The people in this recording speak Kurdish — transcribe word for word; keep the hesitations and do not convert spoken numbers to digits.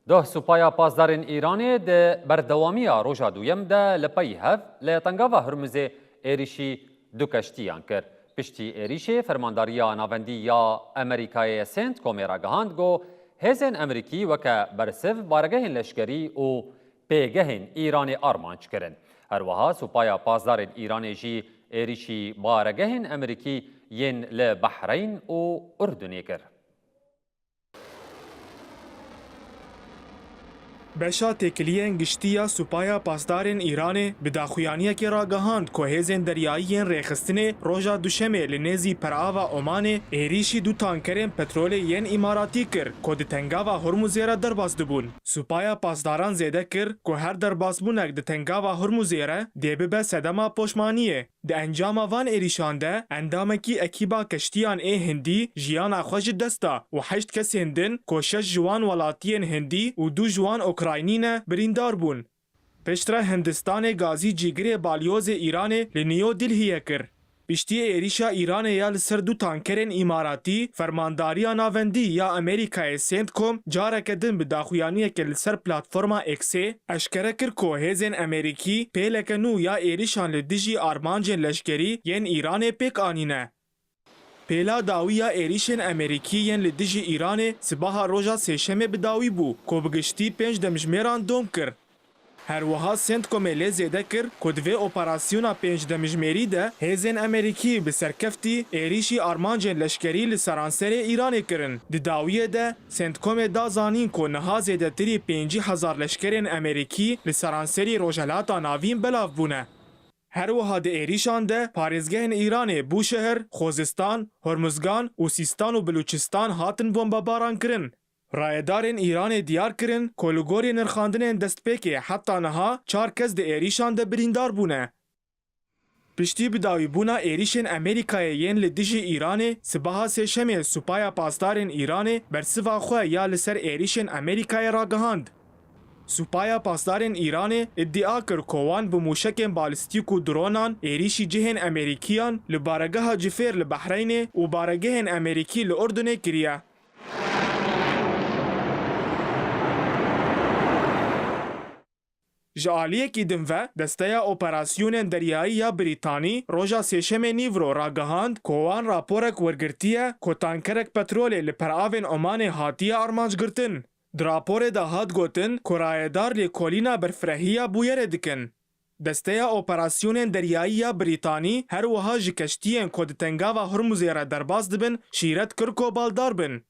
Doh Supaya Pasdarên Îranê di berdewamiya roja duyem de li pey hev li Tengava Hurmuzê êrîşî du keştiyan kir. Piştî êrîşê Fermandariya Navendî ya Amerîkayê CENTCOMê ragihand ku hêzên Amerîkî weke bersiv baregehên leşkerî û pêgehên Îranê armanc kirin. Her wiha Supaya Pasdarên Îranê jî êrîşî baregehên Amerîkî yên li Behreyn û Urdunê kir. Beşa têkiliyên giştî ya Supaya Pasdarên Îranê bi daxuyaniyekê ragihand ku hêzên deryayî yên rêxistinê roja Duşemê li nêzî perava Omanê êrîşî du tankerên petrolê yên Îmaratî kir ku di Tengava Hurmuzê re derbas dibûn. Supaya Pasdaran zêde kir ku her derbasbûnek di Tengava Hurmuzê re dê bibe sedema poşmaniyê. Di encama van êrîşan de endamekî ekîba keştiyan ê Hindî jiyana xwe ji dest da û heşt kesên din ku şeş ji wan welatiyên Hindî û du ji wan Ukraynî ne birîndar bûn. Piştre Hindistanê gazî cîgirê balyozê Îranê li Nîyo Dîlhiyê kir. Piştî êrîşa Îranê ya li ser du tankerên Îmaratî, Fermandariya Navendî ya Amerîkayê CENTCOM careke din bi daxuyaniyeke li ser platforma X'ê eşkere kir ku hêzên Amerîkî pêleke nû ya êrîşan li dijî armancên leşkerî yên Îranê pêk anîne. Pêla dawî ya êrîşên Amerîkî yên li dijî Îranê sibaha roja Sêşemê bi dawî bû ku bi giştî pênc demjimêran dom kir. Her wiha CENTCOMê lê zêde kir ku di vê operasyona pênc demjimêrî de hêzên Amerîkî bi serkeftî êrîşî armancên leşkerî li seranserê Îranê kirin. Di dawiyê de CENTCOMê da zanîn ku niha zêdetirî pêncî hezar leşkerên Amerîkî li seranserî Rojhelata Navîn belav bûne. Her wiha di êrîşan de parêzgehên Îranê Bûşehir, Xozistan, Hormuzgan û Sîstan û Biluçistan hatin bombebaran kirin. Rayedarên Îranê diyar kirin ku li gorî nirxandinên destpêkê heta niha çar kes di êrîşan de birîndar bûne. Piştî bidawîbûna êrîşên Amerîkayê yên li dijî Îranê, sibaha Sêşemê Supaya Pasdarên Îranê bersiva xwe ya li ser êrîşên Amerîkayê ragihand. Supaya Pasdarên Îranê îdia kir ku wan bi mûşekên balîstîk û dronan êrîşî cihên Amerîkiyan li baregeha Cifêr li Behreynê û baregehên Amerîkî li Urdunê kiriye. Ji aliyekî din ve, Desteya Operasyonên Deryayî ya Brîtanî roja Sêşemê nîvro ragihand ku wan raporek wergirtiye ku tankerek petrolê li peravên Omanê hatiye armanc girtin. Di raporê de hat gotin ku rayedar lêkolîna berfirehî ya bûyerê dikin. Desteya Operasyonên Deryayî ya Brîtanî her wiha ji keştiyên ku di Tengava Hurmuzê re derbas dibin şîret kir ku baldar bin.